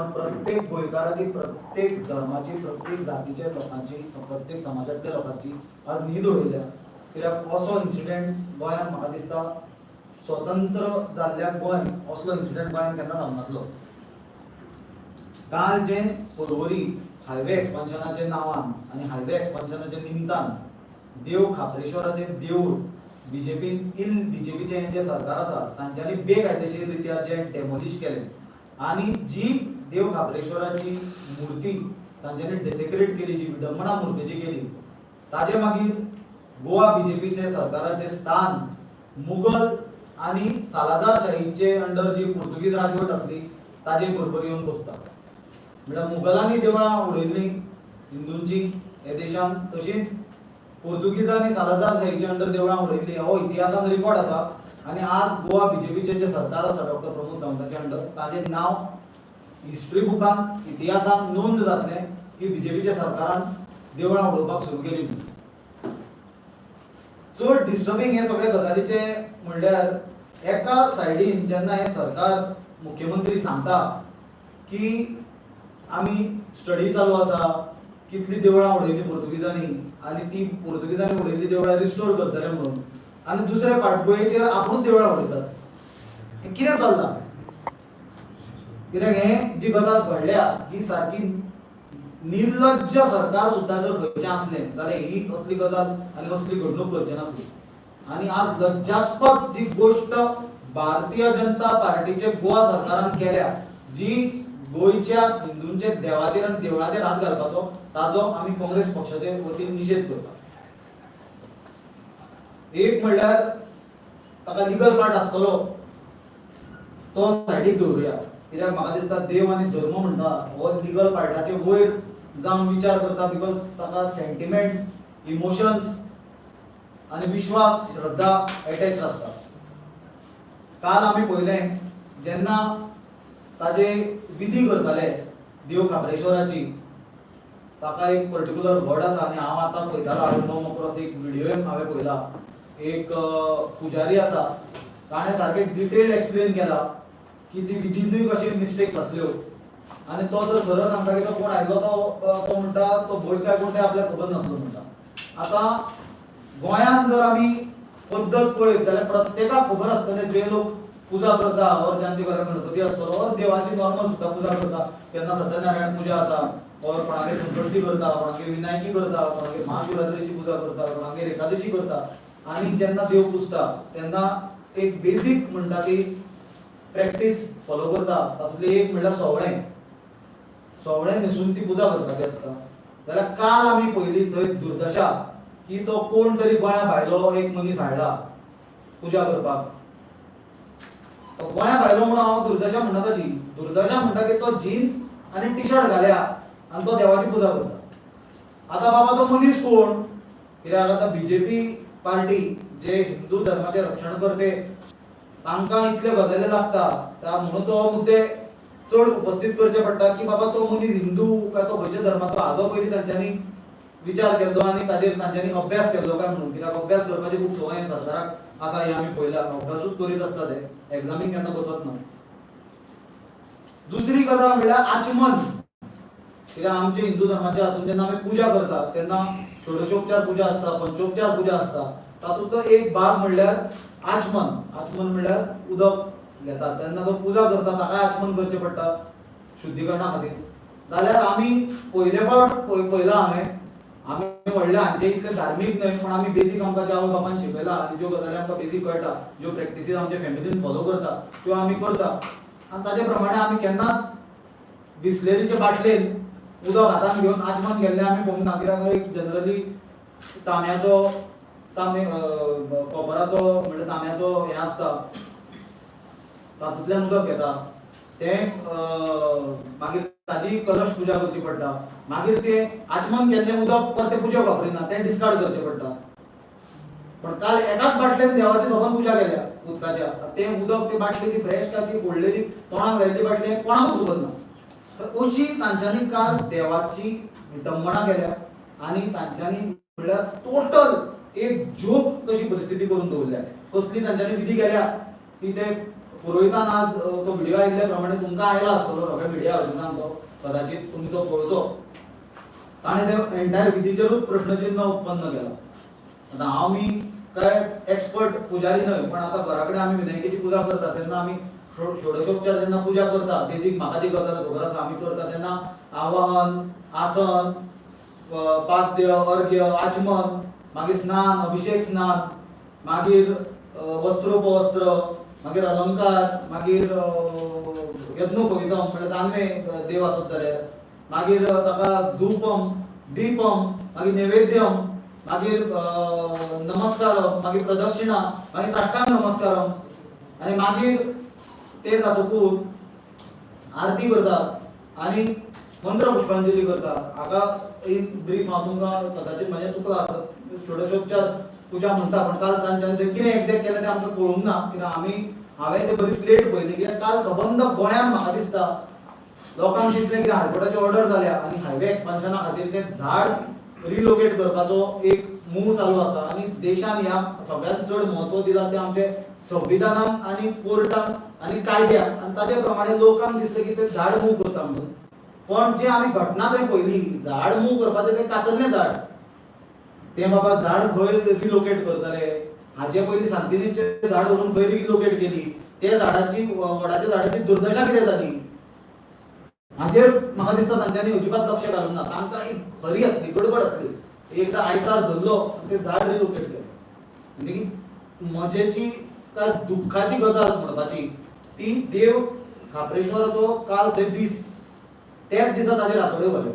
पण प्रत्येक गोंयकाराची, प्रत्येक धर्माची, प्रत्येक जातीच्या लोकांची, प्रत्येक समाजातल्या लोकांची आज न्हीद उडयल्या. कित्याक असो इन्सिडेंट गोंयांत, म्हाका दिसता, स्वतंत्र जाल्ल्या गोंय असलो इन्सिडेंट गोंयांत केन्ना जावंक नासलो. काल जे पर्वरी हायवे एक्सपान्शनाच्या नांवान आनी हायवे एक्सपान्शनाच्या निमतान देव खाप्रेश्वराचें देऊळ बीजेपीन इल बीजेपीचें जें सरकार आसा तांच्यांनी बेकायदेशीर रित्या जें डेमोलिश केलें आनी जी देव खाप्रेश्वराची मूर्ती तांच्यांनी डेसेक्रेट केली, जी विडंबना मूर्तीची केली, ताजे मागीर गोवा बीजेपीचे सरकाराचें स्थान मुगल आनी सालाजार शाहीचे अंडर जी पुर्तुगीज राजवट आसली ताजे बरोबर येवन बसता. म्हळ्यार मुगलांनी देवळां उडयल्लीं हिंदूंची हे देशांत, तशींच पुर्तुगीजांनी सालाजार शाहीच्या अंडर देवळां उडयल्लीं, हो इतिहासान रिकॉर्ड आसा. आनी आज गोवा बीजेपीचें जें सरकार आसा डॉक्टर प्रमोद सावंताच्या अंडर, ताजें नांव हिस्ट्री बुकान, इतिहासान नोंद जातलें की बीजेपीच्या सरकारान देवळां उडोवपाक सुरू केली म्हणून. चड डिस्टर्बिंग हे सगळे गजालीचे म्हणल्यार एका सायडीन जेन्ना हें सरकार, मुख्यमंत्री सांगता की आमी स्टडी चालू आसा, कितली देवळां उडयली पुर्तुगीजांनी आनी ती पुर्तुगीजांनी उडयल्ली देवळां रिस्टोर करतले म्हणून, आनी दुसऱ्या पाटबुयेचेर आपुणूच देवळां उडयतात. हें कितें चल्लां? कित्याक हें जी गजाल घडल्या ही सारकी निर्लज्ज सरकार सुद्दां जर खंयचें आसलें जाल्यार ही असली गजाल आनी असली घडणूक करचे नासली. आनी आज लज्जास्पद जी गोश्ट भारतीय जनता पार्टीचे गोवा सरकारान केल्या, जी गोंयच्या हिंदूंच्या देवाचेर आनी देवळाचेर हात घालपाचो, ताजो आमी काँग्रेस पक्षाचे वतीन निशेध करता. एक म्हणल्यार ताका लिगल पार्ट आसतलो, तो सायडीक दवरुया, कित्याक म्हाका दिसता देव आनी धर्म म्हणटा हो लिगल पार्टाचे वयर जावन विचार करता, because ताका सेंटिमेंट्स, इमोशन्स आनी विश्वास, श्रद्धा एटॅच आसता. काल आमी पळयलें, जेन्ना ताजे विधी करताले देव खाप्रेश्वराची, ताका एक पर्टिक्युलर वर्ड आसा आनी हांव आतां पळयतालो, हांवें कम अक्रॉस एक व्हिडिओ हांवें पळयला. एक पुजारी आसा, ताणें सारकें डिटेल एक्सप्लेन केला की ती विधीनूय कशी मिस्टेक्स आसल्यो. आनी तो जर सरळ सांगता की तो कोण आयलो, तो म्हणटा तो भट काय कोण ते आपल्याक खबर नासलो म्हणटा. आतां गोंयांत जर आमी पद्दत पळयत जाल्यार प्रत्येकाक खबर आसतलें, जे लोक पुजा करता और ज्यांच्या घरा गणपती आसतलो और देवाची नॉर्मल सुद्दां पुजा करता, केन्ना सत्यनारायण पुजा आसा और कोणागेर संकश्टी करता, कोणागेर विनायकी करता, कोणागेर महाशिवरात्रीची पुजा करता, कोणागेर एकादशी करता. आनी जेन्ना देव पुजता तेन्ना एक बेजीक म्हणटा ती प्रॅक्टीस फॉलो करता. तातूंतली एक म्हणल्यार सोवळें. सोवळें न्हेसून ती पुजा करपाची आसता. जाल्यार काल आमी पळयली थंय दुर्दशा की तो कोण तरी गोंया भायलो एक मनीस हाडला पुजा करपाक. तो गोंया भायलो म्हणून हांव दुर्दशा म्हणटा ताची. दुर्दशा म्हणटा की तो जीन्स आनी टी शर्ट घाल्या आनी तो देवाची पुजा करता. आतां बाबा, तो मनीस कोण? कित्याक आतां बीजेपी पार्टी जे हिंदू धर्माचे रक्षण करते, तांकां इतल्यो गजाली लागता त्या म्हणून तो मुद्दे चड उपस्थित करचे पडटा की बाबा, तो मनीस हिंदू काय तो खंयच्या धर्माचो, हाजो पयलीं तांच्यांनी विचार केल्लो आनी ताजेर तांच्यांनी अभ्यास केल्लो काय म्हणून. कित्याक अभ्यास करपाची खूब संवय सरकाराक आसा हें आमी पळयलां. अभ्यासूच करीत आसता ते, एग्जामीक केन्ना बसत ना. दुसरी गजाल म्हणल्यार आचमन. कित्याक आमच्या हिंदू धर्माच्या हातून जेन्ना आमी पुजा करता तेन्ना षोडशोपचार पुजा आसता, पंचोपचार पुजा आसता. तातूंतलो एक भाग म्हणल्यार आचमन. आचमन म्हणल्यार उदक घेतात तेन्ना तो पुजा करता, ताकाय आचमन करचें पडटा शुद्धीकरणा खातीर. जाल्यार आमी पयले फावट पळयलां हांवें, आमी व्हडले हांचे इतले धार्मीक न्हय, पूण आमी बेजीक आमकां ज्या आवय बापान शिकयला आनी ज्यो गजाली आमकां बेजीक कळटा, ज्यो प्रॅक्टिसीस आमच्या फॅमिलीन फॉलो करता, त्यो आमी करता. आनी ताजे प्रमाणे आमी केन्नाच बिस्लेरीच्या बाटलेन उदक हातान घेवन आचमन गेल्लें आमी पळोवंक ना. कित्याक एक जनरली तांब्याचो, तांबे कॉपराचो, म्हणल्यार तांब्याचो हें आसता, तातूंतल्यान उदक घेता तें. मागीर ताजी कलश पुजा करची पडटा. मागीर तें आचमन केल्लें उदक परतें पुजेक वापरिना, तें डिस्कार्ड करचें पडटा. पण काल एकाच बाटलेन देवाची सबंद पुजा केल्या उदकाच्या. तें उदक, ती बाटली ती फ्रेश काय ती फोडलेली, तोंडाक लायिल्ली बाटली, कोणाकूच खबर ना. तर अशी तांच्यांनी काल देवाची विटंबना केल्या आनी तांच्यांनी म्हणल्यार टोटल एक जोक कशी परिस्थिती करून दवरल्या. कसली तांच्यांनी विधी केल्या ती ते पुरोहितान आज तो व्हिडिओ आयिल्ल्या प्रमाणे तुमकां आयला आसतलो, सगळ्या मिडिया हावजीसान तो कदाचित तुमी तो पळोवचो. ताणें ते एंटायर विधीचेरूच प्रश्नचिन्ह उत्पन्न केलां. आतां हांव मी काय एक्सपर्ट पुजारी न्हय, पण आतां घरा कडेन आमी विनायकेची पुजा करता तेन्ना आमी षोडशोपचार जेन्ना पुजा करता, बेजीक म्हाका जी गजाल खबर आसा आमी करता तेन्ना आवाहन, आसन, पाद्य, अर्घ्य, आचमन, मागीर स्नान, अभिषेक स्नान, मागीर वस्त्रोपवस्त्र, मागीर अलंकार, मागीर यज्ञोपवितम म्हणल्यार जानवें देव आसत जाल्यार, मागीर ताका धूपम, दीपम, मागीर नैवेद्यम, मागीर नमस्कारम, मागीर प्रदक्षिणा, मागीर साष्टांग नमस्कारम, आनी मागीर ते जातकूच आरती करता आनी मंत्र पुष्पांजली करता. हाका इन ब्रीफ हांव तुमकां कदाचित म्हजें चुकलां आसत, षोडशोपचार पुजा म्हणटा, पण काल तांच्यानी तें कितें एग्जॅक्ट केलें तें आमकां कळूंक ना, कित्याक आमी हांवें तें बरीच लेट पळयली. कित्याक काल सबंद गोंयांत म्हाका दिसता लोकांक दिसलें की हायकोर्टाची ऑर्डर जाल्या आनी हायवे एक्सपान्शना खातीर तें झाड रिलोकेट करपाचो एक मूव चालू आसा आनी देशान ह्या सगळ्यांत चड म्हत्व दिलां तें आमचे संविधानाक आनी कोर्टाक आनी कायद्याक, आनी ताजे प्रमाणे लोकांक दिसलें की तें झाड मूव करता म्हणून. पण जे आमी घटना थंय पळयली, झाड मूव करपाचें तें कातरलें झाड, तें बाबा झाड खंय रिलोकेट करतले? हाजे पयलीं सांतिनेजचें झाड व्हरून खंय रिलोकेट केली? ते झाडाची, वडाच्या झाडाची दुर्दशा कितें जाली, हाजेर म्हाका दिसता तांच्यांनी अजिबात लक्ष घालूंक ना. तांकां एक हरी आसली, गडबड आसली, एकदां आयतार धरलो आनी तें झाड रिलोकेट केलें. म्हणजे मजेची काय दुख्खाची गजाल म्हणपाची ती देव खाप्रेश्वराचो काल ते दीस त्याच दिसा ताजेर हातोड्यो घाल्यो.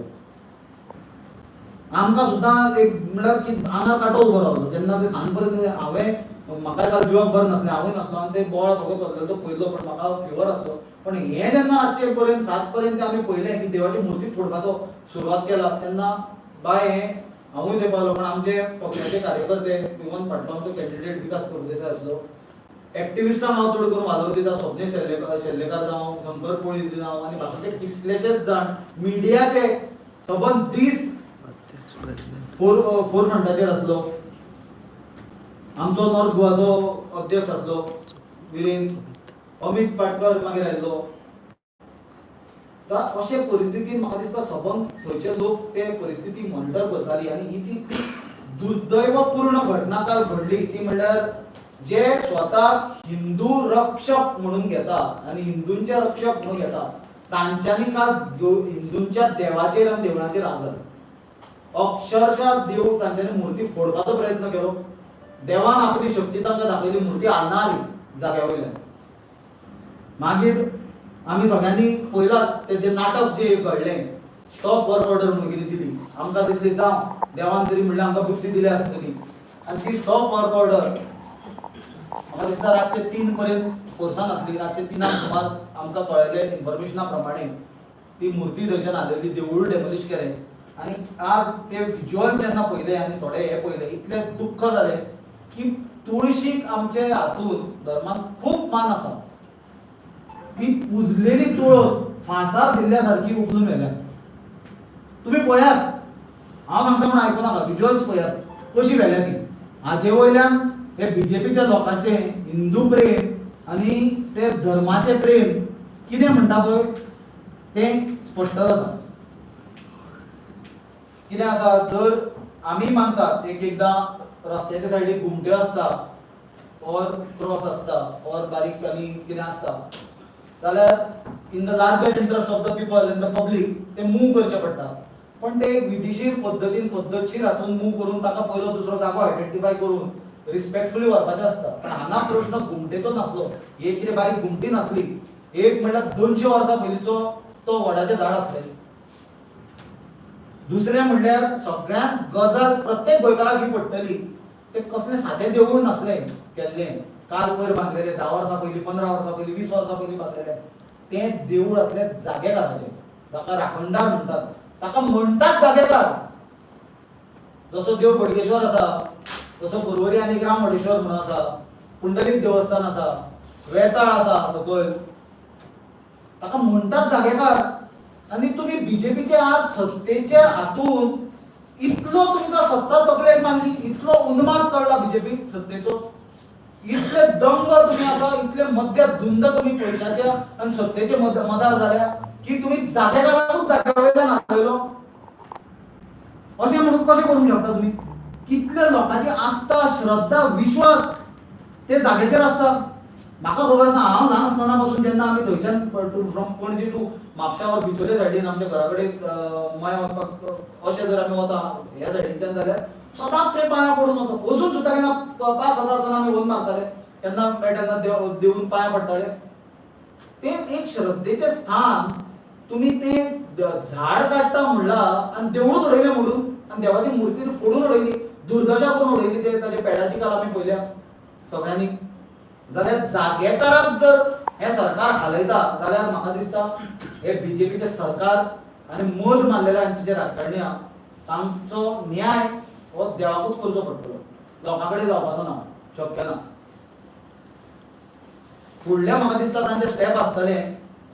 आमकां सुद्दां एक म्हणल्यार की आंगार कांटो उबो रावलो जेन्ना ते सांज पर्यंत. हांवें म्हाका काल जिवाक बरें नासलें, हांवूय नासलो आनी ते बोवाळ सगळो चल्लेलो तो पळयलो, पण म्हाका फिवर आसलो. पण हें जेन्ना रातचे पर्यंत 7 पर्यंत आमी पळयलें की देवाची मुर्ती फोडपाचो सुरवात केला तेन्ना बाय हें हांवूय थंय पावलो. पण आमचे पक्षाचे कार्यकर्ते, इवन फाटलो आमचो कॅन्डिडेट विकास प्रभुदेसाय आसलो, एक्टिविस्टांक हांव चड करून वालोर दिता, स्वप्नेश शेल्लेकार जावं, शंकर पोळी जावं आनी बाकीचे कितलेशेच जाण मिडियाचे सबंद दीस फोर फ्रंटाचेर आसलो. आमचो नॉर्थ गोवाचो अध्यक्ष आसलो विरेन अमित पाटकर मागीर आयलो. तर अशे परिस्थितीन म्हाका दिसता सबंद थंयचे लोक ते परिस्थिती मॉनिटर करताली आनी ही ती दुर्दैवपूर्ण घटना काल घडली ती म्हणल्यार जे स्वताक हिंदू रक्षक म्हणून घेता आनी हिंदूंचे रक्षक म्हणून घेता तांच्यांनी काल हिंदूंच्या देवाचेर आनी देवळाचेर हात घालो. अक्षरशः देव तांच्यांनी मुर्ती फोडपाचो प्रयत्न केलो. देवान आपली शक्ती तांकां दाखयली, मुर्ती हालना आली जाग्या वयल्यान. मागीर आमी सगळ्यांनी पळयलाच ते जे नाटक जे घडलें, स्टॉप वर्क ऑर्डर म्हणून कितें दिली. आमकां दिसली जावं देवान तरी म्हणल्यार आमकां बुद्धी दिल्या आसतली, आनी ती स्टॉप वर्क ऑर्डर म्हाका दिसता रातचे 3 पर्यंत फोर्सान आसली. रातचे 3 सुमार आमकां कळ्ळें इन्फॉर्मेशना प्रमाणे ती मुर्ती थंयच्यान हालयली, देवूळ डेमोलिश केलें. आनी आज ते विज्युअल जेन्ना पळयले आनी थोडे हे पळयले, इतलें दुख्ख जालें की तुळशीक आमचे हातून धर्मान खूब मान आसा, ती पुजलेली तुळस फांसार दिल्ल्या सारकी उखलून व्हेल्या. तुमी पळयात, हांव सांगता म्हूण आयकूं नाका, विज्युअल्स पळयात कशी व्हेल्या ती. हाजे वयल्यान हे बीजेपीच्या लोकांचें हिंदू प्रेम आनी ते धर्माचें प्रेम कितें म्हणटा पळय तें स्पश्ट जाता. कितें आसा, जर आमी मानतात एक एकदां रस्त्याच्या सायडीक घुमट्यो आसता ऑर क्रॉस आसता ऑर बारीक आनी कितें आसता जाल्यार in the larger interest of the people in the public ते मूव करचें पडटा. पण ते एक विधीशीर पद्दतीन पद्दतशीर हातून मूव करून ताका पयलो दुसरो जागो आयडेंटिफाय करून रिस्पेक्टफुली व्हरपाचें आसता. पण हांगा प्रश्न घुमटेचो नासलो, एक कितें बारीक घुमटी नासली, एक म्हणल्यार 200 वर्सां पयलींचो तो वडाचें झाड आसलें. दुसरें म्हणल्यार सगळ्यांत गजाल प्रत्येक गोंयकाराक ही पडटली, ते कसलें सादें देवूळ नासलें केल्लें काल पयर बांदलेलें, 10 वर्सां पयलीं, 15 वर्सां पयलीं, 20 वर्सां पयलीं बांदलेलें तें देवूळ आसलें जागेकाराचें, ताका राखणदार म्हणटात, ताका म्हणटात जागेकार. जसो देव बोडगेश्वर आसा, तसो पर्वरी आनी राम वडेश्वर म्हणून आसा, पुंडलीक देवस्थान आसा, वेताळ आसा सकयल, ताका म्हणटात जागेकार. आनी तुमी बीजेपीचे आज सत्तेच्या हातून इतलो तुमकां सत्ता तकलेक मारली, इतलो उन्माद चडला बीजेपीक सत्तेचो. इतले दंग तुम्ही आसा, इतले मध्य धुंद तुम्ही पयशाच्या आनी सत्तेचे मदार जाल्या की तुम्ही जागेकाराकूच जाग्या वयल्यान हालयलो. अशें म्हणून कशें करूंक शकता तुमी? कितल्या लोकांची आस्था, श्रद्धा, विश्वास ते जाग्याचेर आसता. म्हाका खबर आसा, हांव ल्हान आसतना पासून जेन्ना आमी थंयच्यान फ्रॉम पणजी टू म्हापशा वर बिचोले सायडीन आमच्या घरा कडेन मयां वचपाक अशें जर आमी वता ह्या सायडीनच्यान जाल्यार सदांच थंय पांयां पडून वता. अजून सुद्दां केन्ना पास जाता आसतना आमी होन मारताले, केन्ना मेळटा तेन्ना देवून पांयां पडटाले. तें एक श्रद्धेचें स्थान, तुमी तें झाड काडटा म्हणलां आनी देवूळच उडयलें म्हणून आनी देवाची मुर्ती फोडून उडयली, दुर्दशा करून उडयली. ते ताच्या पेडाची काल आमी पळयल्या सगळ्यांनी. जाल्यार जागेकाराक जर हें सरकार हालयता जाल्यार म्हाका दिसता हे बीजेपीचें सरकार आनी मद मारलेले हांचे जे राजकारणी आहा तांचो न्याय हो देवाकूच करचो पडटलो, लोकां कडेन जावपाचो ना, शक्य ना. फुडल्या म्हाका दिसता तांचे स्टेप आसतले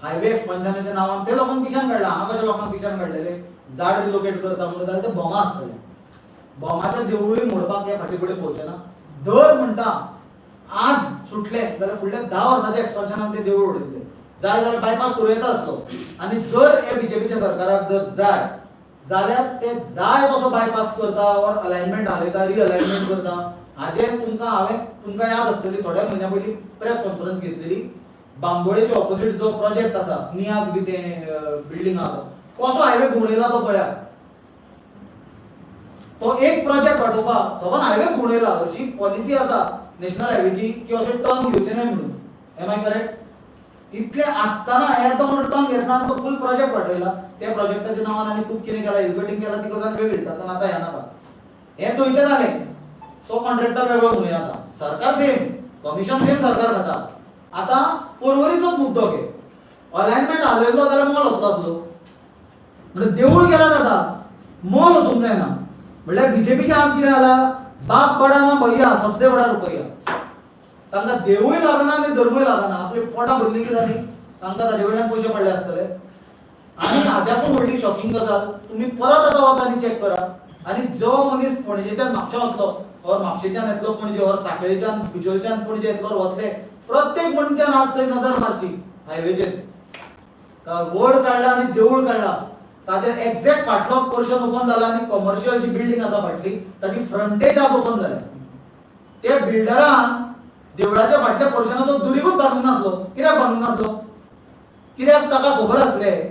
हायवे एक्सपान्शनाच्या नांवान ते लोकांक पिशान काडला. हांगा कशे लोकांक पिशान काडलेले झाड रिलोकेट करता म्हणून, जाल्यार ते बोमा आसतले. बोमाच्या देवूळय मोडपाक हे फाटीं फुडें पळोवचे ना. दर म्हणटा आज सुटले जाल्यार फुडल्या 10 वर्साच्या एक्सपान्शनान ते देवूळ उडयतले. जाय जाल्यार बायपास करूं येता आसलो. आनी जर हे बीजेपीच्या सरकाराक जर जाय जाल्यार ते जाय तसो बायपास करता ऑर अलायनमेंट हालयता, रिअलायनमेंट करता. हाजेर तुमकां हांवें तुमकां याद आसतली थोड्या म्हयन्या पयलीं प्रेस कॉन्फरन्स घेतलेली. बांबोळेचे ऑपोजीट जो प्रोजेक्ट आसा, नियाज बी तें बिल्डींग आहा, तो कसो हायवे घुंवडयला तो पळया. तो एक प्रोजेक्ट वाटोवपाक सबंद हायवे घुंवडयला. अशी पॉलिसी आसा नॅशनल हायवेची की अशें टर्न घेवचें न्हय म्हणून. Am I correct? इतलें आसतना हे तो म्हणून टर्न घेतला आनी तो फूल प्रोजेक्ट वाटयला. त्या प्रोजेक्टाच्या नांवान आनी खूब कितें केलां, इल्बटिंग केलां, ती गजाल वेगळी, तातूंत आतां हें नाका. हें थंयचें जालें. सो कॉन्ट्रॅक्टर वेगळो म्हणुया. आतां सरकार सेम, कमिशन सेम सरकार खाता. आतां पर्वरीचोच मुद्दो घे. अलायनमेंट हालयलो जाल्यार मोल वतलो आसलो. म्हणल्यार देवूळ गेल्यार जाता, मोल वचूंक जायना. म्हणल्यार बीजेपीचें आज कितें जाला, बाप बडा ना भैया, सबसे बडा रुपया. तांकां देवूय लागना आनी धर्मूय लागना. आपली पोटां भरली की जाली. तांकां ताजे वयल्यान पयशे पडले आसतले. आनी हाज्याकून व्हडली शॉकिंग गजाल, तुमी परत आतां वचा आनी चॅक करा. आनी जो मनीस पणजेच्यान म्हापशा वतलो ऑर म्हापशेच्यान येतलो पणजे ऑर साखळेच्यान बिचोलच्यान पणजे येतलो ऑर वतले, प्रत्येक मनशान आज थंय नजर मारची हायवेचेर. वड काडला आनी देवूळ काडला, ताजे एक्झॅक्ट फाटलो पोर्शन ओपन जाला आनी कॉमर्शियल जी बिल्डींग आसा फाटली ताची फ्रंटेज आज ओपन जाल्या. ते बिल्डरान देवळाच्या फाटल्या पोर्शनाचो दुरीगूच बांदूंक नासलो. कित्याक बांदूंक नासलो? कित्याक ताका खबर आसलें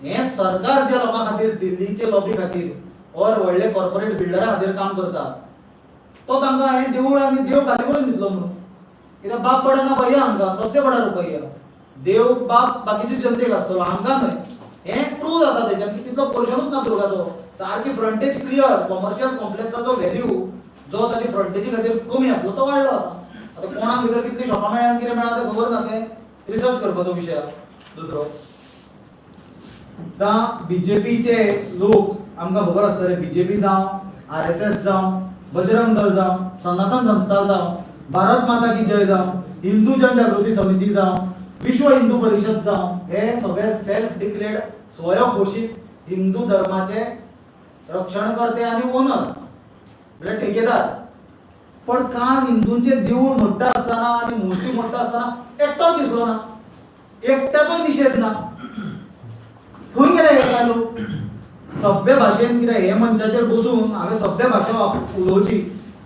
हें सरकार ज्या लोकां खातीर, दिल्लीचे लॉबी खातीर ऑर व्हडले कॉर्पोरेट बिल्डरा खातीर काम करता, तो तांकां हें देवूळ आनी देव खाली करून दितलो म्हणून. कित्याक बाप बडा ना भैया, आमकां सबसे बडा रुपया. देव बाप बाकीचे जनतेक आसतलो, आमकां न्हय. हें प्रूव जाता तेच्यान की तितलो पोर्शनूच ना दुर्गाचो. सारकी फ्रंटेज क्लियर. कॉमर्शियल कॉम्प्लेक्साचो व्हॅल्यू जो ताची फ्रंटेजी खातीर कमी आसलो तो वाडलो. आतां आतां कोणाक भितर कितली शॉपां मेळ्ळ्या आनी कितें मेळ्ळा तें खबर ना, तें रिसर्च करपाचो विशय आहा दुसरो. आतां बीजेपीचे लोक आमकां खबर आसतले, बीजेपी जावं, आरएसएस जावं, बजरंग दल जावं, सनातन संस्था जावं, भारत माता की जय जावं, हिंदू जनजागृती समिती जावं, विश्व हिंदू परिषद जावं, हे सगळे सेल्फ डिक्लेर्ड स्वयं घोशीत हिंदू धर्माचे रक्षणकर्ते आनी ओनर, म्हणजे ठेकेदार. पण काल हिंदूंचे देऊळ मोडटा आसतना आनी मूर्ती मोडटा आसतना एकटोच दिसलो ना, एकट्याचो निशेध ना. खंय गेले हे काय लोक? सभ्य भाशेन कित्याक हे मंचाचेर बसून हांवें सभ्य भाशा उलोवची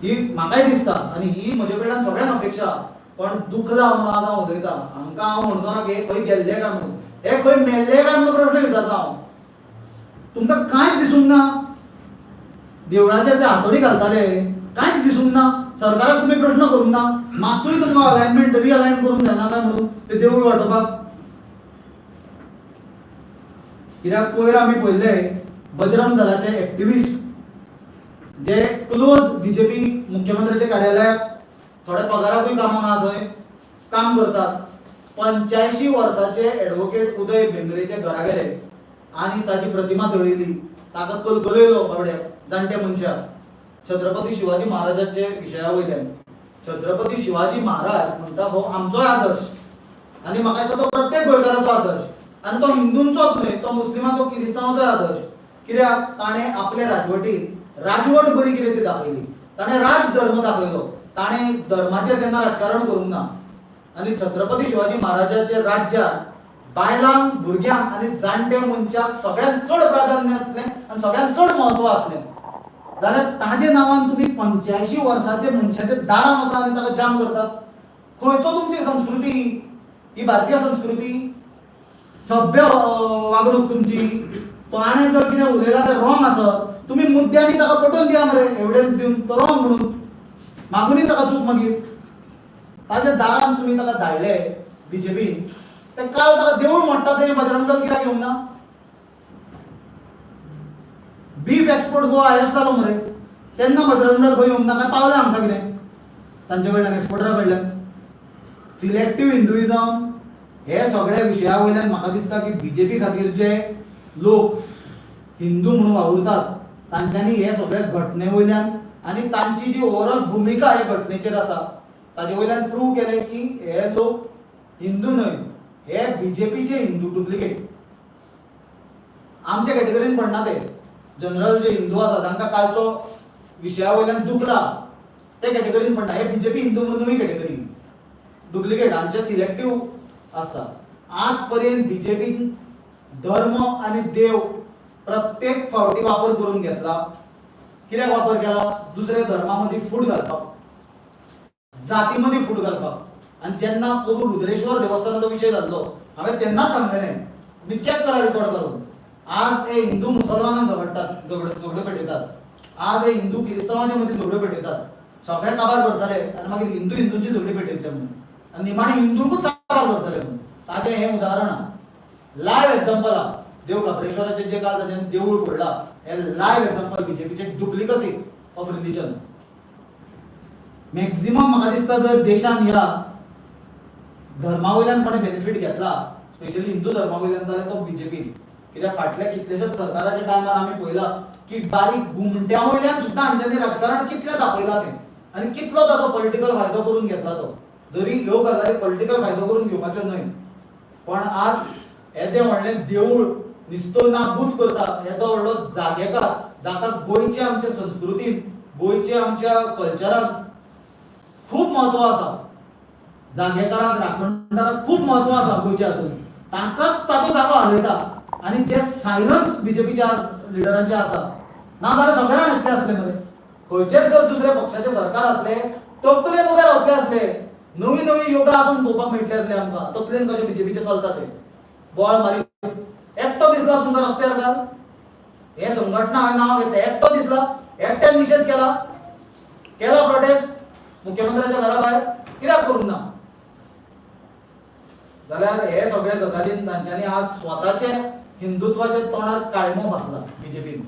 ही म्हाकाय दिसता आनी ही म्हजे कडल्यान सगळ्यांक अपेक्षा. पण दुखला म्हणून आज हांव उलयतां. हांकां हांव म्हणचो ना की हे खंय गेल्ले काय म्हणून, हे खंय मेल्ले काय म्हणून प्रश्न विचारता हांव. तुमकां कांयच दिसूंक ना? देवळाचेर ते हातोडी घालताले, कांयच दिसूंक ना सरकाराक? तुमी प्रश्न करूंक ना मातूय तुमकां अलायनमेंट रिअलायन करूंक जायना काय म्हणून ते देवूळ वाटोवपाक? कित्याक पयर आमी पळयल्ले बजरंग दलाचे एक्टिविस्ट जे क्लोज बीजेपी मुख्यमंत्र्याच्या कार्यालयाक थोड्या पगाराकूय कामाक आहा, थंय काम करतात, 85 वर्साचे एडवोकेट उदय भेंब्रेच्या घरा गेले आनी ताची प्रतिमा जळयली, ताका कलकलयलो बाबड्याक जाणट्या मनशाक छत्रपती शिवाजी महाराजाचे विशया वयल्यान. छत्रपती शिवाजी महाराज म्हणटा हो आमचोय आदर्श आनी म्हाका दिसता तो प्रत्येक गोंयकाराचो आदर्श आनी तो हिंदूंचोच न्हय, तो मुस्लिमांचो, किरिस्तांवाचोय आदर्श. कित्याक ताणें आपले राजवटीन राजवट बरी कितें ती दाखयली, ताणें राजधर्म दाखयलो. ताणें धर्माचेर केन्ना राजकारण करूंक ना. आनी छत्रपती शिवाजी महाराजाच्या राज्यात बायलांक, भुरग्यांक आनी जाणटे मनशाक सगळ्यांत चड प्राधान्य आसलें आनी सगळ्यांत चड म्हत्व आसलें. जाल्यार ताजे नांवान तुमी 85 वर्साचे मनशाच्या दारान वता आनी ताका जाम करतात. खंयचो तुमची संस्कृती ही? भारतीय संस्कृती, सभ्य वागणूक तुमची. तो आनी जर कितें उलयला तें रॉंग आसत, तुमी मुद्द्यांनी ताका पटोवन दिया मरे, एविडन्स दिवन, तो रॉंग म्हणून. मागुनी ताका चूक. मागीर ताच्या दारान तुमी ताका धाडले बीजेपीन. ते काल ताका देवूळ मोडटा ते बजरंग दल कित्याक येवंक ना? बीफ एक्सपोर्ट गोवा आयस जालो मरे, तेन्ना बजरंग दल खंय येवंक ना? काय पावलें आमकां कितें तांचे कडल्यान, एक्सपोर्टरा कडल्यान? सिलेक्टीव हिंदुइजम हे सगळ्या विशया वयल्यान म्हाका दिसता की बीजेपी खातीर जे लोक हिंदू म्हणून वावुरतात तांच्यांनी हे सगळे घटने वयल्यान आनी तांची जी ओवरऑल भुमिका हे घटनेचेर आसा ताजे वयल्यान प्रूव केलें की हे लोक हिंदू न्हय, हे बीजेपीचे हिंदू डुप्लिकेट. आमच्या कॅटेगरीन पडना ते. जनरल जे हिंदू आसा तांकां कालचो विशया वयल्यान दुखला ते कॅटेगरीन पडना. हे बीजेपी हिंदू म्हणून नवी कॅटेगरी, डुप्लिकेट, आमचे सिलेक्टीव आसता. आज पर्यंत बीजेपीन धर्म आनी देव प्रत्येक फावटी वापर करून घेतला. कित्याक वापर केला? दुसऱ्या धर्मा मदीं फूट घालपाक, जाती मदीं फूट घालपाक. आनी जेन्ना पोरूं रुद्रेश्वर देवस्थानाचो विशय जाल्लो, हांवें तेन्नाच सांगलेलें, तुमी चॅक करा रिकॉर्ड करून, आज हे हिंदू मुसलमानांक झगडटात, झगड्यो पेटयतात. आज हे हिंदू क्रिस्तांवाच्या मदीं झगड्यो पेटयतात. सगळे काबार करताले आनी मागीर हिंदू हिंदूंची झगडी पेटयतले म्हणून आनी निमाणे हिंदूंकूच काबार करतले म्हणून. ताचें हें उदाहरण आहा, लायव्ह एक्झाम्पल आहा. देव खाप्रेश्वराचें जे काल ताच्यान देवूळ फोडला, हे लायव्ह एक्झाम्पल बीजेपीचे डुप्लिकसी ऑफ रिलिजन. मॅक्झिमम म्हाका दिसता जर देशान ह्या धर्मा वयल्यान कोणें बेनिफीट घेतला, स्पेशली हिंदू धर्मा वयल्यान, जाल्यार तो बीजेपीन. कित्याक फाटल्या कितल्याशाच सरकाराच्या टायमार आमी पळयला की बारीक घुमट्या वयल्यान सुद्दां हांच्यांनी राजकारण कितलें दाखयलां तें आनी कितलो ताचो पॉलिटिकल फायदो करून घेतला तो. जरी ह्यो गजाली पॉलिटिकल फायदो करून घेवपाच्यो न्हय, पण आज येदें व्हडलें देवूळ निस्तो नाबूत करता, येदो व्हडलो जागेकार जाका गोंयच्या आमच्या संस्कृतीन, गोंयच्या आमच्या कल्चरान खूब म्हत्व आसा, जागेकाराक, राखणदाराक खूब म्हत्व आसा गोंयच्या हातून, ताकाच ताचो जागो हालयता. आनी जे सायलन्स बीजेपीच्या लिडरांचे आसा, ना जाल्यार सगळे जाण येतले आसले मरे. खंयचेच जर दुसऱ्या पक्षाचे सरकार आसले, तकलेन उबे रावतले आसले. नवी नवी योगा आसन पळोवपाक मेळटले आसले आमकां, तकलेन कशें बीजेपीचे चलता ते. बोवाळ मारीत एकटो दिसला तुमकां रस्त्यार काल? हे संघटना हांवें नांवां घेतलें, एकटो दिसला? एकट्यान निशेध केला? केला प्रोटेस्ट मुख्यमंत्र्याच्या घरा भायर? कित्याक करूंक ना? जाल्यार हे सगळे गजालीन तांच्यांनी आज स्वताचे हिंदुत्वाच्या तोंडार काळिमो फासला बीजेपीन.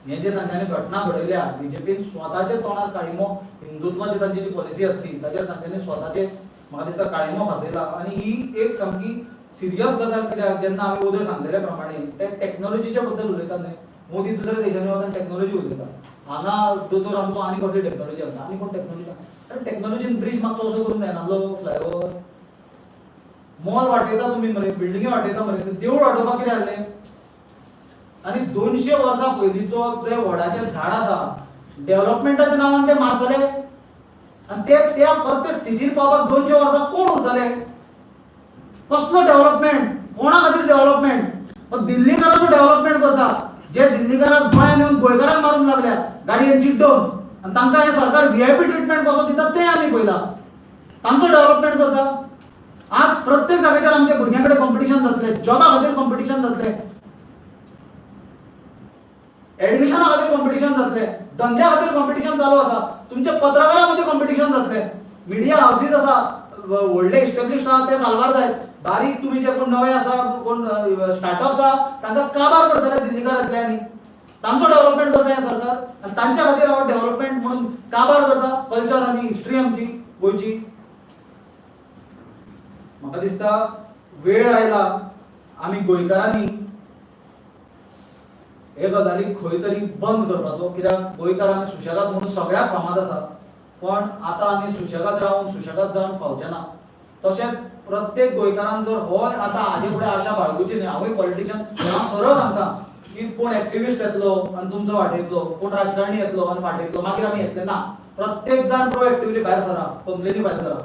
हे जे तांच्यांनी घटना घडयल्या, बीजेपीन स्वताच्या तोंडार काळिमो, हिंदुत्वाची तांची जी पॉलिसी आसली ताचेर तांच्यांनी स्वताचे म्हाका दिसता काळिमो फासयला. आनी ही एक सामकी सिरियस गजाल, कित्याक जेन्ना आमी वदळ सांगलेल्या प्रमाणे ते टॅक्नोलॉजीच्या बद्दल उलयतात न्हय, मोदी दुसऱ्या देशांनी वता टॅक्नोलॉजी उलयता. हांगा दोतोर आमचो आनी कसली टॅक्नोलॉजी आसा आनी कोण टॅक्नोलॉजी? अरे, टॅक्नोलॉजीन ब्रिज मातसो असो करूंक जायना? फ्लायओवर, मॉल वाटयता तुमी मरे, बिल्डिंगी वाटयता मरे, देवूळ वाटोवपाक कितें जाल्लें? आनी 200 वर्सां पयलींचो जे वडाचें झाड आसा, डेव्हलपमेंटाच्या नांवान ते मारतले आनी ते त्या परते स्थितीन पावपाक 200 वर्सां कोण उरतले? कसलो डेव्हलपमेंट? कोणा खातीर डेव्हलपमेंट? दिल्लीकाराचो डेव्हलपमेंट करता, जे दिल्लीकाराक गोंयांत येवन गोंयकारांक मारूंक लागल्या गाडयेन चिड्डोवन, आनी तांकां हें सरकार व्हीआयपी ट्रिटमेंट कसो दिता तें आमी पळयलां. तांचो डेव्हलपमेंट करता. आज प्रत्येक जाग्याचेर आमच्या भुरग्यां कडेन कॉम्पिटिशन जातलें, जॉबा खातीर कॉम्पिटिशन जातलें, एडमिशना खातीर कॉम्पिटिशन जातलें, धंद्या खातीर कॉम्पिटिशन चालू आसा, तुमच्या पत्रकारां मदीं कॉम्पिटिशन जातलें. मिडिया हावजीस आसा, व्हडले इस्टेब्लिश आहा ते साल्वार जायत, बारीक तुमी जे कोण नवे आसा, कोण स्टार्टअप्स आहा, तांकां काबार करतले दिल्लीकार येतले आनी तांचो डेव्हलपमेंट करता हें सरकार. आनी तांच्या खातीर हांव डेव्हलपमेंट म्हणून काबार करता कल्चर आनी हिस्ट्री आमची गोंयची. म्हाका दिसता वेळ आयला आमी गोंयकारांनी हे गजाली खंय तरी बंद करपाचो, कित्याक गोंयकार आमी सुशेगाद म्हणून सगळ्याक फामाद आसा, पण आतां आनी सुशेगाद रावन सुशेगाद जावन फावचें ना. तशेंच प्रत्येक गोंयकारान जर हो आतां हाजे फुडें आशा बाळगुची न्हय. हांवूय पॉलिटिशियन, हांव सरळ सांगता की कोण एक्टिविस्ट येतलो आनी तुमचो वाटयतलो, कोण राजकारणी येतलो आनी वाटयतलो, मागीर आमी येतले ना. प्रत्येक जाण प्रोएक्टिवली भायर सरा, कंप्लेनी फायल करा,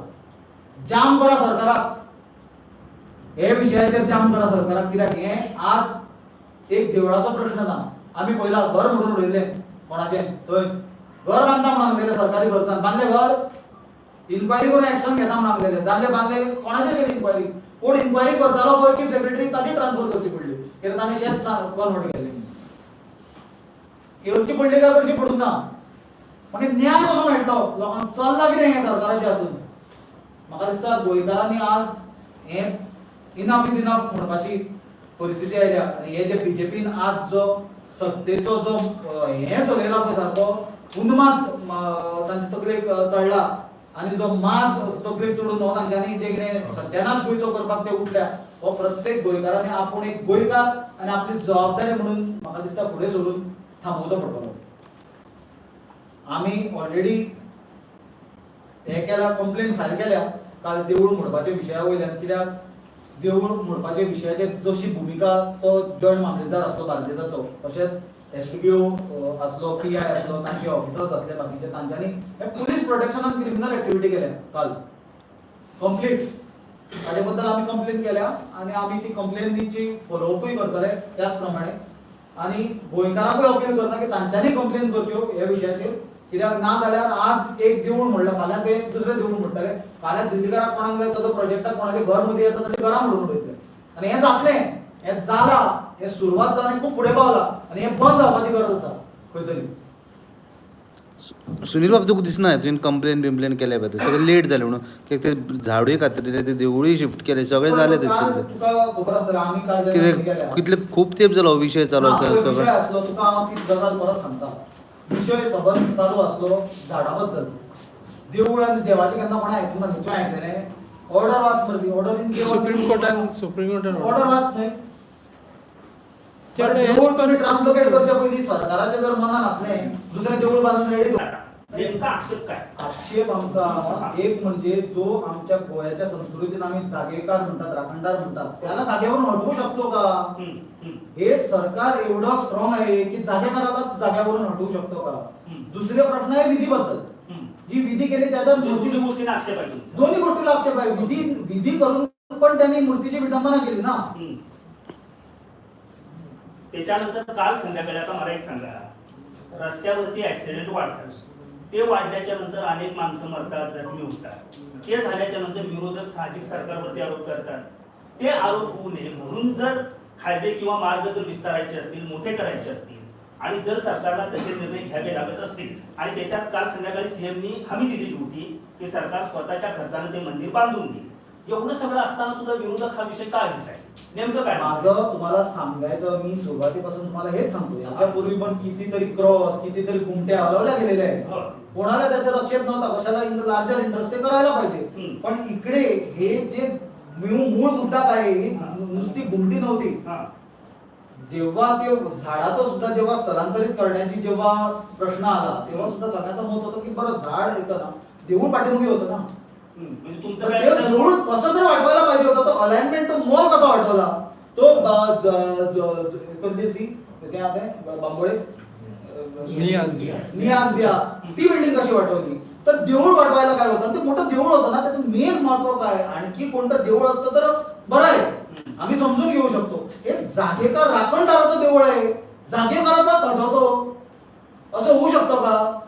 जाम करा सरकाराक, हे विशयाचेर जाम करा सरकाराक. कित्याक हें आज एक देवळाचो प्रश्न ना. आमी पयला घर म्हणून उडयलें कोणाचें, थंय घर बांदता म्हणून सांगलेलें, सरकारी खर्चान बांदलें घर, इन्क्वायरी करून एक्शन घेता म्हणून सांगलेलें, जाल्लें बांदलें, कोणाचेर केली इन्क्वायरी? कोण इन्क्वायरी करतालो पळय चीफ सेक्रेटरी, ताची ट्रान्सफर करची पडली, कित्याक ताणें शेत कन्वर्ट केल्लें. करची पडली काय करची पडूंक ना? मागीर न्याय कसो मेळटलो लोकांक? चल्ला कितें हें सरकाराचें हातून? म्हाका दिसता गोंयकारांनी आज हें इनफ is enough म्हणपाची परिस्थिती आयल्या. आनी हे जे बीजेपीन आज जो सत्तेचो जो हें चलयला पळय, सारको उन्माद तांच्या तकलेक चडला आनी जो माज तकलेक चडून हो तांच्यांनी जे कितें सत्यानाश गोंयचो करपाक ते उठल्या, हो प्रत्येक गोंयकारांनी आपूण एक गोंयकार आनी आपली जबाबदारी म्हणून म्हाका दिसता फुडें सरून थांबोवचो पडटलो. आमी ऑलरेडी हे केला, कंप्लेन फायल केल्या काल देवूळ मोडपाच्या विशया वयल्यान. कित्याक देवूळ मोडपाच्या विशयाचेर जशी भुमिका तो जॉयंट मामलेदार आसलो बार्देजाचो, तशेंच एसडीपीओ आसलो, पीआय आसलो, तांचे ऑफिसर्स आसले बाकीचे, तांच्यांनी हे पुलीस प्रोटेक्शनान क्रिमिनल एक्टिविटी केल्या काल कंप्लीट. ताजे बद्दल आमी कंप्लेन केल्या आनी आमी ती कंप्लेनीची फॉलोअपूय करतले त्याच प्रमाणे. आनी गोंयकारांकूय अपील करता की तांच्यांनी कंप्लेन करच्यो ह्या विशयाचेर. कित्याक ना जाल्यार आज एक देवूळ म्हणल्यार फाल्यां ते दुसरें देवूळ म्हणटले, फाल्यां दिल्लीकाराक कोणाक जाय ताजो प्रोजेक्टाक कोणाचें घर मदीं येता ताचें घरां मोडून उडयतले. आनी हें जातलें, हें जालां, हें सुरवात जावन खूब फुडें पावलां आनी हें बंद जावपाची गरज आसा खंय तरी. सुनील बाब, तुका दिसना तुवें कंप्लेन बिम्प्लेन केल्या पळय, ते सगळें लेट जालें म्हणून? कित्याक ते झाडूय कातरिल्लें, ते देवूळय शिफ्ट केलें, सगळें जालें. काल तें तुका खबर आसतलें, आमी काल जेन्ना कितें गेल्या कितले खूब तेंप जालो हो विशय चालू ना, आसा पळय, विशय सगळें. आसलो, तुका हांव ती गजाल परत सांगता. विशय सबंद चालू आसलो झाडा बद्दल. देवूळ आनी देवाचें केन्ना कोणें आयकूंक ना. तुवें आयकलें? ऑर्डर वाच मरे ती ऑर्डर इन सुप्रीम कोर्टान, सुप्रीम कोर्टान ऑर्डर वाच न्हय. ते बरें, आता देवूळ as per तुमी ट्रान्सलोकेट करच्या पयलीं सरकाराच्या जर मनान आसलें दुसरें देवूळ बांदून रेडी. नेमका आक्षेप काय? आक्षेप आमचा एक म्हणजे जो आमच्या गोव्याच्या संस्कृतीत आम्ही जागेकार म्हणतात, राखणदार म्हणतात, त्याला जागेवरून हटवू शकतो का? हम्म, हम्म. हे सरकार एवढं स्ट्रॉंग आहे की जागेकाराला जाग्यावरून हटवू शकतो का? हम्म. दुसरे प्रश्न आहे विधीबद्दल. जी विधी केली त्याच्यात म्हणजे मूर्ती दोन्ही गोष्टींना आक्षेप आहे तुमचा? दोन्ही गोष्टीला आक्षेप आहे. विधी विधी करून पण त्यांनी मूर्तीची विटंबना केली ना. त्याच्यानंतर काल संध्याकाळी, आता मला एक सांगा, रस्त्यावरती ऍक्सिडेंट वाढतात, ते वाढल्याच्या नंतर अनेक माणसं मरतात, जखमी होतात. ते झाल्याच्या नंतर विरोधक साहजिक सरकारवरती आरोप करतात. ते आरोप होऊ नये म्हणून जर हायवे किंवा मार्ग जर विस्तारायचे असतील, मोठे करायचे असतील आणि जर सरकारला तसे निर्णय घ्यावे लागत असतील, आणि त्याच्यात काल संध्याकाळी सीएमनी हमी दिलेली होती की सरकार स्वतःच्या खर्चाने ते मंदिर बांधून देईल, एवढं सगळं असताना सुद्धा विरोधक हा विषय का घेत आहे? नेमकं काय? माझं तुम्हाला सांगायचं, मी सुरुवातीपासून तुम्हाला हेच सांगतो, याच्यापूर्वी पण कितीतरी क्रॉस, कितीतरी गुमट्या हलवल्या गेलेल्या आहेत. कोणाला त्याच्यात आक्षेप नव्हता. कशाला इन the larger interest ते करायला पाहिजे. पण इकडे हे जे मूळ मूळ मुद्दा काय आहे, ही नुसती गुमटी नव्हती. जेव्हा ते झाडाचं सुद्धा जेव्हा स्थलांतरित करण्याची जेव्हा प्रश्न आला, तेव्हा सुद्धा सगळ्यांचं मत होतं की बरं, झाड येतं ना, देऊळ पाठीमागे होतं ना. म्हणजे तुमचं तर काय ते देऊळ कसं तरी वाटवायला पाहिजे होतं. तो अलाइनमेंट, तो मोल कसा वाटवला? तो कसली ती ते आता बांबोळे नियाज. नियाज बिया, ती बिल्डिंग कशी वाटवली? तर देऊळ वाटवायला काय होतं? ते मोठं देऊळ होतं ना, त्याचं मेन महत्व काय? आणखी कोणतं देऊळ असतं तर बरं आहे, आम्ही समजून घेऊ शकतो. हे जागेकार राखणदाराचं देऊळ आहे, जागेकाराचा हटवतो असं होऊ शकतं का?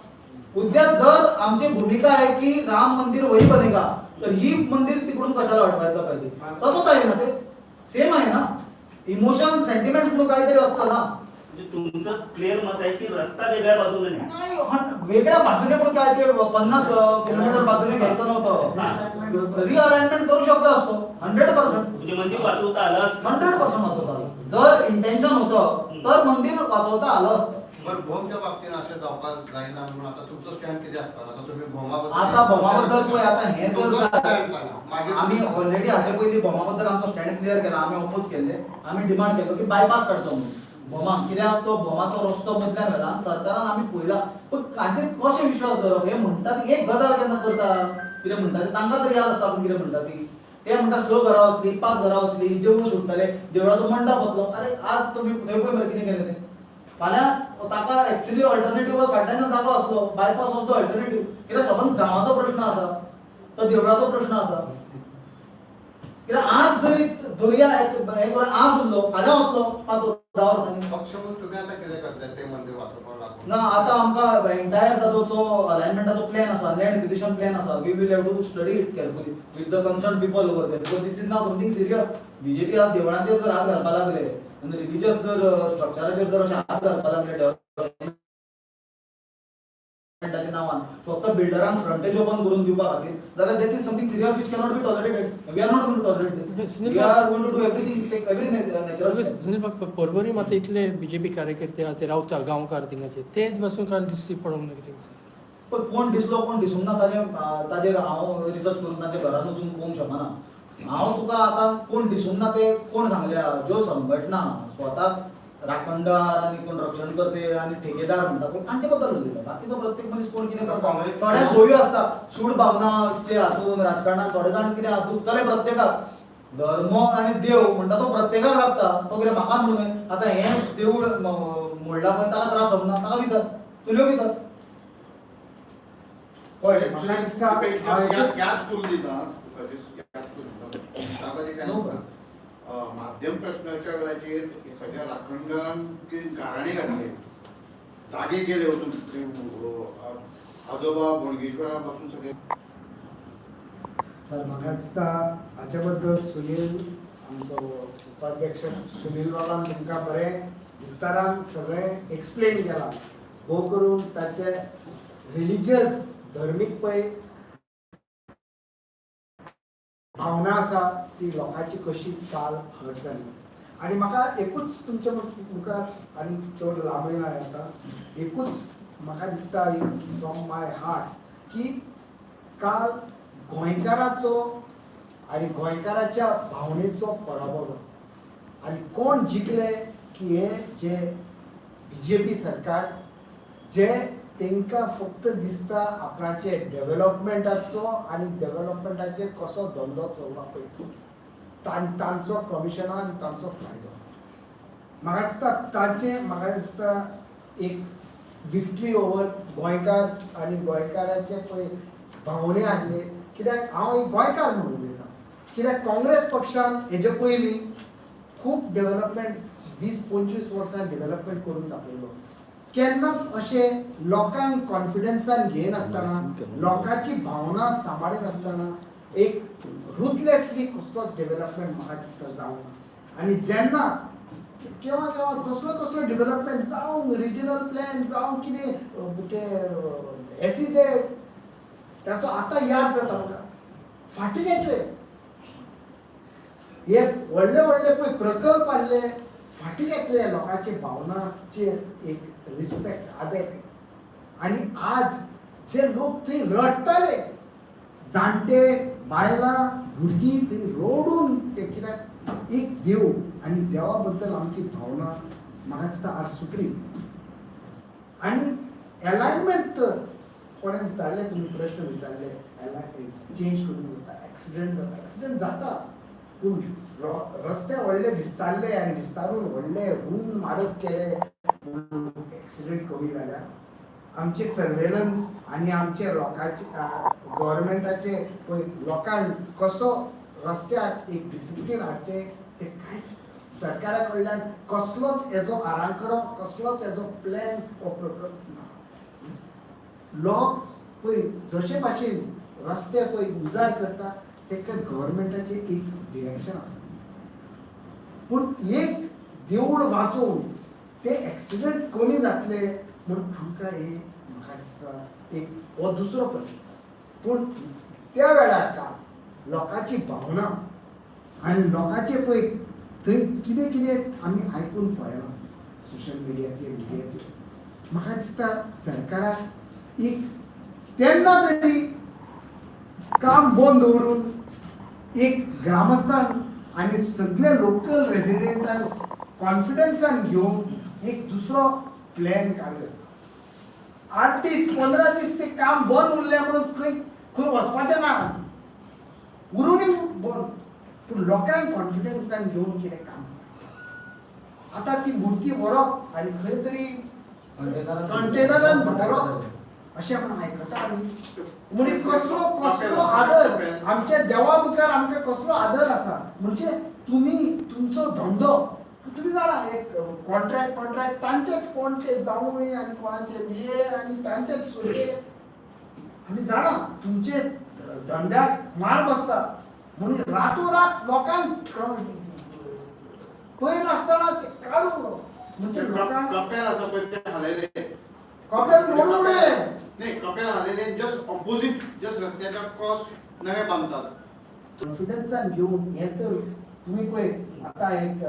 उद्या जर आमची भूमिका आहे की राम मंदिर वही बनेगा, तर ही मंदिर तिकडून कशाला हटवायला पाहिजे? तसंच आहे ना, ते सेम आहे ना. इमोशन, सेंटिमेंट म्हणून काहीतरी असतं ना. म्हणजे तुमचं क्लिअर मत आहे की रस्ता वेगळ्या बाजूने न्या. नाही, वेगळ्या बाजूने पण काय ते 50 किलोमीटर बाजूने घ्यायचं नव्हतं. रिअलाइनमेंट करू शकलो असतो 100%. म्हणजे मंदिर वाचवता आलं असतं. 100% वाचवता आलं. जर इंटेन्शन होतं तर मंदिर वाचवता आलं असतं. बरं, भोमच्या बाबतीत अशें जावपाक जायना म्हणून आता तुमचो स्टँड कितें आसता? आता तुम्ही भोमा आता भोमाबद्दल पळय, आता हे जर तुमचो स्टँड सांगा मागीर. आम्ही ऑलरेडी हाचे पयलीं भोमा बद्दल आमचो स्टँड क्लियर केला. आमी ऑपोज केल्ले, आमी डिमांड केलो की बायपास काडचो म्हणून भोमा. कित्याक तो भोमाचो रस्तो मदल्यान व्हेला आनी सरकारान आमी पळयला, पण हाचेर कशें विश्वास दवरप? हे म्हणटात एक गजाल केन्ना करता, कितें म्हणटा ते तांकां तरी याद आसता. आपूण कितें म्हणटा ती, ते म्हणटा स घरां वतली, पांच घरां वतली, देवूळ सुट्टले, देवळाचो मंडप वतलो. अरे, आज तुमी थंय पळय मरे कितें केलें तें. फाल्यां ताका एक्चुअली अल्टरनेटिव्ह फाटल्यान जागो आसलो, बायपास वॉज the alternative. कित्याक सबंद गांवाचो प्रश्न आसा, तो देवळाचो प्रश्न आसा. कित्याक आज जरी दर्या हें करून आज उरलो, फाल्यां वतलो 5-10 वर्सांनी. पक्ष म्हणून तुम्ही आता कितें करता ते मंदिर वाचोवपाक लागून? ना, आतां आमकां एंटायर ताजो तो अलायनमेंटाचो प्लॅन आसा, लँड एक्विजिशन प्लॅन आसा. We will have to study it carefully with the concern people over there, because this is now something serious. BJP आज देवळांचेर जर हात घालपाक लागले आनी रिलिजियस जर स्ट्रक्चराचेर जर अशें हात घालपाक लागले डेव्हलपमेंटाच्या नांवान, फक्त बिल्डरांक फ्रंटेज ओपन करून दिवपा खातीर, जाल्यार that is something serious which cannot be tolerated. We are not going to tolerate this. We are going to do everything, take every natural. Sunil बाब, पर्वरी मात इतले बीजेपी कार्यकर्ते आहा ते रावता, गांवकार थिंगाचे, तेच पासून काल दिसती पडोंक ना कितें दिसता. पण कोण दिसलो कोण दिसूंक ना ताजें ताजेर हांव रिसर्च करून तांच्या घरान वचून पळोवंक शकना. हांव तुका आतां कोण दिसूंक ना ते कोण सांगल्या, ज्यो संघटना स्वताक राखणदार आनी कोण रक्षण करते आनी ठेकेदार म्हणटा पळय तांचे बद्दल उलयता. बाकीचो प्रत्येक मनीस कोण कितें करता, थोड्यांक भंयूय आसता सूड भावनाचे हातून राजकारणात थोडे जाण कितें दुखतले प्रत्येकाक. धर्म आनी देव म्हणटा तो प्रत्येकाक लागता, तो कितें म्हाका म्हणून न्हय. आतां हें देवूळ मोडलां पळय ताका त्रास जावंक ना, ताका विचार, तुल्यो विचार. पळय, म्हाका दिसता याद हांव याद करून दिता तुका, just याद करून दिता साबाजी काय No म्हणटा, माध्यम प्रश्नाच्या वेळाचेर सगळ्या राखणदारांक गाराणे घातले, जागे केले वचून ते, आजोबा बोणगेश्वरा पासून सगळे. तर म्हाका दिसता हाचे बद्दल सुनील, आमचो उपाध्यक्ष सुनील बाबान तुमकां बरें विस्तारान सगळें एक्सप्लेन केलां. भोव करून ताचे रिलिजियस धर्मीक पळय भावना आसा ती लोकांची कशी काल हर्ट जाली. आनी म्हाका एकूच तुमच्या मुखार, आनी चड लांबय ना आतां, एकूच म्हाका दिसता फ्रॉम my heart की काल गोंयकाराचो आनी गोंयकाराच्या भावनेचो पराभव जालो. आनी कोण जिखले की हे जे बीजेपी सरकार, जे तांकां फक्त दिसता आपणाचे डेव्हलपमेंटाचो आनी डेव्हलपमेंटाचेर कसो धंदो चलला पळय तो, तांचो कमिशना आनी तांचो फायदो. म्हाका दिसता तांचे, म्हाका दिसता एक विक्ट्री ओवर गोंयकार आनी गोंयकाराचे पळय भावने आहले. कित्याक हांव एक गोंयकार म्हणून उलयतां, कित्याक काँग्रेस पक्षान हेजे पयलीं खूब डेव्हलपमेंट 20-25 वर्सां डेव्हलपमेंट करून दाखयलो. केन्नाच अशें लोकांक कॉन्फिडन्सान घेयनासतना, लोकांची भावना सांबाळिनासतना एक रुथलेसली कसलोच डेव्हलपमेंट म्हाका दिसता जावंक ना. आनी जेन्ना केव्हा केव्हा कसलो कसलो डेव्हलपमेंट जावं, रिजनल प्लॅन जावं, कितें ते एसईझेड, ताचो आतां याद जाता म्हाका, फाटीं घेतले. हे व्हडले व्हडले पळय प्रकल्प आहले फाटीं घेतले, लोकांची भावनाचेर एक रिस्पेक्ट आदर. आनी आज जे लोक थंय रडटाले, जाणटे, बायलां, भुरगीं थंय रडून ते, कित्याक एक देव आनी देवा बद्दल आमची भावना म्हाका दिसता आर सुप्रीम. आनी एलायनमेंट तर कोणें विचारलें, तुमी प्रश्न विचारले, चेंज करून जाता, एक्सिडंट जाता, एक्सिडंट जाता, पूण रस्ते व्हडले विस्तारले आनी विस्तारून व्हडले हून मारक केले म्हणून एक्सिडंट कमी जाल्या? आमचे सर्वेलन्स आनी आमचे लोकांचे गव्हर्मेंटाचे पळय लोकांक कसो रस्त्यार एक डिसिप्लीन हाडचें ते कांयच सरकारा कडल्यान कसलोच हेजो आराखडो, कसलोच हेजो प्लॅन हो प्रकल्प ना. लोक पळय जशे भाशेन रस्ते पळय उजार करता, तेका गव्हर्मेंटाचें एक डिरेक्शन आसा. पूण एक देवूळ वाचोवन ते एक्सिडंट कमी जातले म्हूण आमकां हे म्हाका दिसता एक हो दुसरो प्रश्न आसा. पूण त्या वेळार काल लोकांची भावना आनी लोकांचे पळय थंय कितें कितें आमी आयकून पळयलां सोशल मिडियाचेर, मिडियाचेर, म्हाका दिसता सरकाराक एक तेन्ना तरी काम बंद दवरून एक ग्रामस्थांक आनी सगळे लोकल रेजिडेंटांक कॉन्फिडन्सान घेवन एक दुसरो प्लॅन काडलो. 8 दीस 15 दीस ते काम बंद उरलें म्हणून खंय खंय वचपाचें ना, उरूनय बंद, पूण लोकांक कॉन्फिडन्सान घेवन कितें काम. आतां ती मुर्ती व्हरप आनी खंय तरी कंटेनरान कंटेनरान दवरप अशें म्हण आयकता आमी. म्हणजे कसलो कसलो आदर आमच्या देवा मुखार आमकां कसलो आदर आसा. म्हणजे तुमी तुमचो धंदो तुमी जाणा, एक कॉन्ट्रॅक्ट कॉन्ट्रॅक्ट तांचेच कोणचे जावूय आनी कोणाचे बिये आनी तांचेच सोयरे, आमी जाणा तुमचे धंद्याक मार बसता. म्हणून रातोरात लोकांक पळय नासतना ते काडून म्हणजे लोकांक कपेल आसा पळय ते हालयले. कपेल मोडून उडयलें. नाही, कपेल हालयले जस्ट ऑपोजीट, जस्ट रस्त्याच्या क्रॉस नवे बांदतात. कॉन्फिडन्सान घेवन हें तर तुमी पळय आतां एक